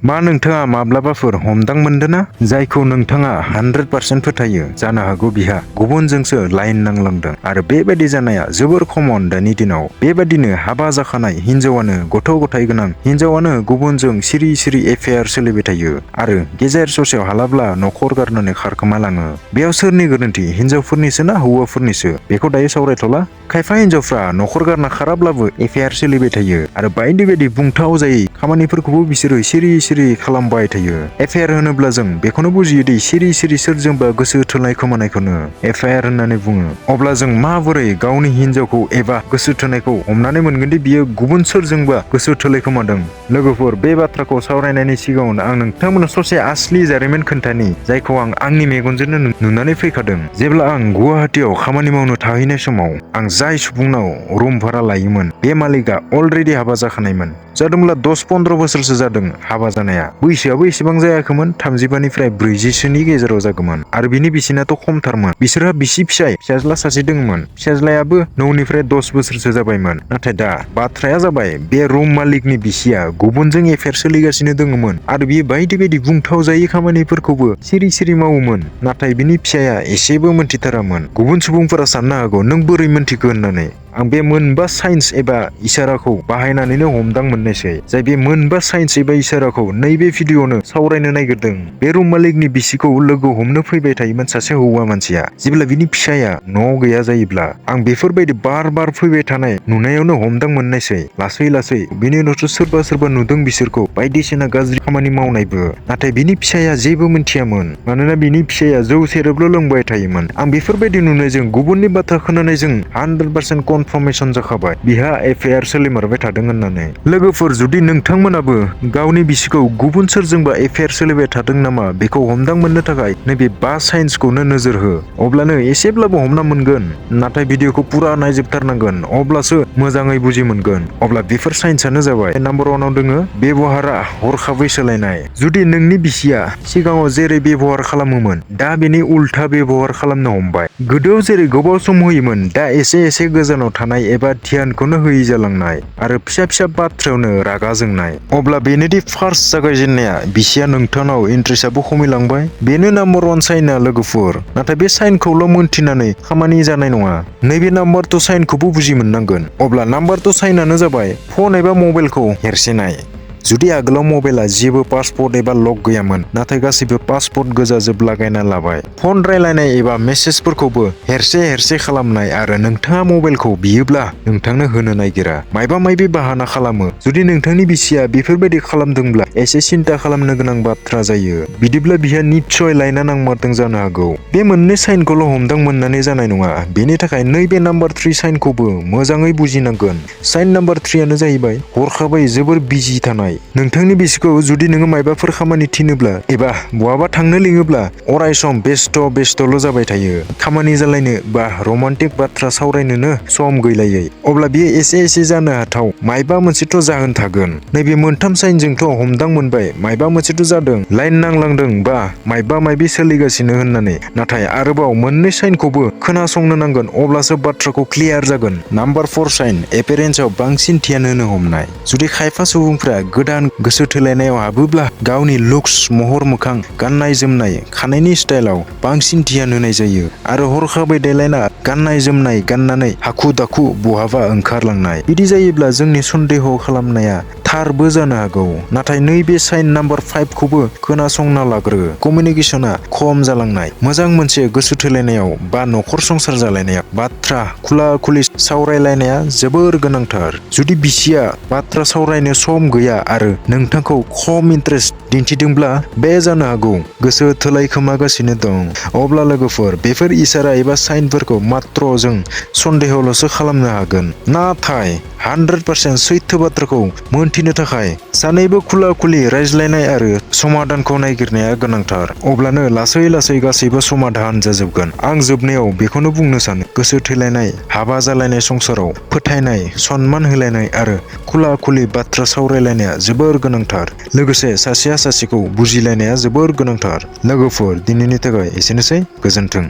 मा नोंथाङा माब्लाबाफोर हमदां मोनदोंना जायखौ नोंथाङा 100% फोथायो जानो हागौ बिहा गुबुनजोंसो लाइन नांलांदों आरो बेबायदि जानाया जोबोर कमन दानि दिनाव। बेबादिनो हाबा जाखानाय हिन्जावानो गथ' गथाय गोनां हिन्जावानो गुबुनजों सिरि सिरि एफेयार सोलिबाय थायो आरो गेजेर ससेयाव हालाब्ला न'खर गारनानै खारखोमालाङो। बेयाव सोरनि गोरोन्थि, हिन्जावफोरनिसो ना हौवाफोरनिसो बेखौ दायो सावरायथ'ला। खायफा हिन्जावफ्रा न'खर गारना खाराब्लाबो एफेयार सोलिबाय थायो आरो बायदि बायदि बुंथाव जायै खामानिफोरखौबो बिसोरो सिरि सिरि खालामबाय थायो। एफेयार होनोब्ला जों बेखौनो बुजियो दि सिरि सिरि सोरजोंबा गोसो थोनाय खोमानायखौनो एफेयार होननानै बुङो। अब्ला जों माबोरै गावनि हिन्जावखौ एबा गोसो थोनायखौ हमनानै मोनगोन दि बियो गुबुन सोरजोंबा गोसो थोलायखोमादों? लोगोफोर, बे बाथ्राखौ सावरायनायनि सिगाङावनो आं नोंथांमोननो ससे आसलि जारिमिन खोन्थानि जायखौ आं आंनि मेगनजोंनो नुनानै फैखादों। जेब्ला आं गुवाहाटीयाव खामानि मावनो थाहैनाय समाव आं जाय सुबुंनाव रुम भारा लायोमोन बे मालिकआ अलरेडि हाबा जाखानायमोन। जादोंब्ला 10-15 बोसोरसो जादों हाबा जानाया। बैसोआबो एसेबां जायाखैमोन, 35निफ्राय 40सोनि गेजेराव जागौमोन आरो बिनि बिसिनाथ' खमथारमोन। बिसोरहा बिसि फिसाज्ला सासे दंमोन। फिसाज्लायाबो 9निफ्राय 10 बोसोरसो जाबायमोन। नाथाय दा बाथ्राया जाबाय बे रुम मालिकनि बिसिया गुबुनजों एफेयार सोलिगासिनो दङमोन आरो बियो बायदि बायदि बुंथाव जायै खामानिफोरखौबो सिरि सिरि मावोमोन। नाथाय बिनि फिसाया एसेबो मोनथिथारामोन। गुबुन सुबुंफोरा साननो हागौ नों बोरै मोनथिखो होननानै। आं बे मोनबा साइन्स एबा इसाराखौ बाहायनानैनो हमदां मोननायसै। जाय बे मोनबा साइन्स एबा इसाराखौ नैबे भिडिअ'नो सावरायनो नागिरदों। बे रुम मालिकनि बिसिखौ लोगो हमनो फैबाय थायोमोन सासे हौवा मानसिया। जेब्ला बिनि फिसाया न'आव गैया जायोब्ला आं बेफोरबायदि बार बार फैबाय थानाय नुनायावनो हमदां मोननायसै। लासै लासै बिनि उनावसो सोरबा सोरबा नुदों बिसोरखौ बायदिसिना गाज्रि खामानि मावनायबो। नाथाय बिनि फिसाया जेबो मिथियामोन, मानोना बिनि फिसाया जौ सेरेबल' लोंबाय थायोमोन। आं बेफोरबायदि नुनायजों गुबुननि बाथ्रा खोनानायजों 100% कनफार्मेशन जाखाबाय बिहा एफेयार सोलिमारबाय थादों होननानै। लोगोफोर, जुदि नोंथांमोनाबो गावनि बिसिखौ गुबुन सोरजोंबा एफेयार सोलिबाय थादों नामा बेखौ हमदां मोननो थाखाय नैबे 5 साइन्सखौनो नोजोर हो, अब्लानो एसेब्लाबो हमना मोनगोन। नाथाय भिडिअखौ पुरा नायजोबथारनांगोन, अब्लासो मोजाङै बुजि मोनगोन। अब्ला बेफोर साइन्सआनो जाबाय नम्बर 1आव दोङो बेबहारा हरखाबै सोलायनाय। जुदि नोंनि बिसिया सिगाङाव जेरै बेबहार खालामोमोन दा बेनि उल्था बेबहार खालामनो हमबाय। गोदो जेरै गोबाव सम होयोमोन दा एसे गोजानाव थानाय एबा ध्यानखौनो होयि जालांनाय आरो फिसा फिसा बाथ्रायावनो रागा जोंनाय, अब्ला बेनोदि फार्स्ट जागायजेननाया बिसिया नोंथांनाव इन्ट्रेस्टआबो खमिलांबाय। बेनो नम्बर 1 साइनआ लोगोफोर। नाथाय बे साइनखौल' मोनथिनानै खामानि जानाय नङा, नैबे नम्बर 2 साइनखौबो बुजि मोननांगोन। अब्ला नम्बर 2 साइनआनो जाबाय फन एबा मबाइलखौ हेरसेनाय। जुदि आगोलाव मबाइला जेबो पासवर्ड एबा लक गैयामोन, नाथाय गासैबो पासवर्ड गोजाजोब लागायना लाबाय। फन रायलायनाय एबा मेसेजफोरखौबो हेरसे खालामनाय आरो नोंथाङा मबाइलखौ बियोब्ला नोंथांनो होनो नागिरा, मायबा मायबि बाहाना खालामो। जुदि नोंथांनि बिसिया बेफोरबायदि खालामदोंब्ला एसे सिन्था खालामनो गोनां बाथ्रा जायो। बिदिब्ला बिहा निस्सय लायना नांमारदों जानो हागौ। बे मोननै साइनखौल' हमदां मोननानै जानाय नङा, बेनि थाखाय नैबे नम्बर 3 साइनखौबो मोजाङै बुजिनांगोन। साइन नम्बर 3आनो जाहैबाय हरखाबै जोबोर बिजि थानाय। नोंथांनि बिसिखौ जुदि नोङो मायबाफोर खामानि थिनोब्ला एबा बहाबा थांनो लिङोब्ला अराय सम बेस्थ'-बेस्थ'ल' जाबाय थायो। खामानि जालायनो बा रमान्टिक बाथ्रा सावरायनोनो सम गैलायै। अब्ला बियो एसे जानो हाथाव मायबा मोनसेथ' जाहोन थागोन। नैबे मोनथाम साइनजोंथ' हमदां मोनबाय मायबा मोनसेथ' जादों, लाइन नांलांदों बा मायबा मायबि सोलिगासिनो होननानै। नाथाय आरोबाव मोननै साइनखौबो खोनासंनो नांगोन, अब्लासो बाथ्राखौ क्लियार जागोन। नम्बर 4 साइन एपियारेन्सआव बांसिन ध्यान होनो हमनाय। जुदि खायफा सुबुंफ्रा गोदान गोसो थोलायनायाव हाबोब्ला गावनि लुक्स, महर मोखां, गाननाय जोमनाय, खानायनि स्टाइलाव बांसिन ध्यान होनाय जायो आरो हरखाबै देलायना गाननाय जोमनाय गाननानै हाखु दाखु बहाबा ओंखारलांनाय। बिदि जायोब्ला जोंनि सन्देह खालामनाया थारबो जानो हागौ। नाथाय नैबे साइन नम्बर 5खौबो खोनासंना लाग्रो। कमिउनिकेशना खम जालांनाय। मोजां मोनसे गोसो थोलायनायाव बा नखर संसार जालायनायाव बाथ्रा खुला खुलि सावरायलायनाया जोबोर गोनांथार। जुदि बिसिया बाथ्रा सावरायनो सम गैया आरो नोंथांखौ खम इन्ट्रेस्ट दिन्थिदोंब्ला बे जानो हागौ गोसो थोलायखोमागासिनो दं। अब्ला लोगोफोर, बेफोर इसारा एबा साइनफोरखौ मात्र जों सन्देहल'सो खालामनो हागोन। नाथाय 100% सैथो बाथ्राखौ मोनथिनो थाखाय सानैबो खुला खुलि रायज्लायनाय आरो समाधानखौ नागिरनाया गोनांथार। अब्लानो लासै गासैबो समाधान जाजोबगोन। आं जोबनायाव बेखौनो बुंनो सानो, गोसो थोलायनाय, हाबा जालायनाय संसाराव फोथायनाय, सनमान होलायनाय आरो खुला खुलि बाथ्रा सावरायलायनाया जोबोर गोनांथार। लोगोसे सासेया सासेखौ बुजिलायनाया जोबोर गोनांथार। लोगोफोर, दिनैनि थाखाय एसेनोसै। गोजोन्थों।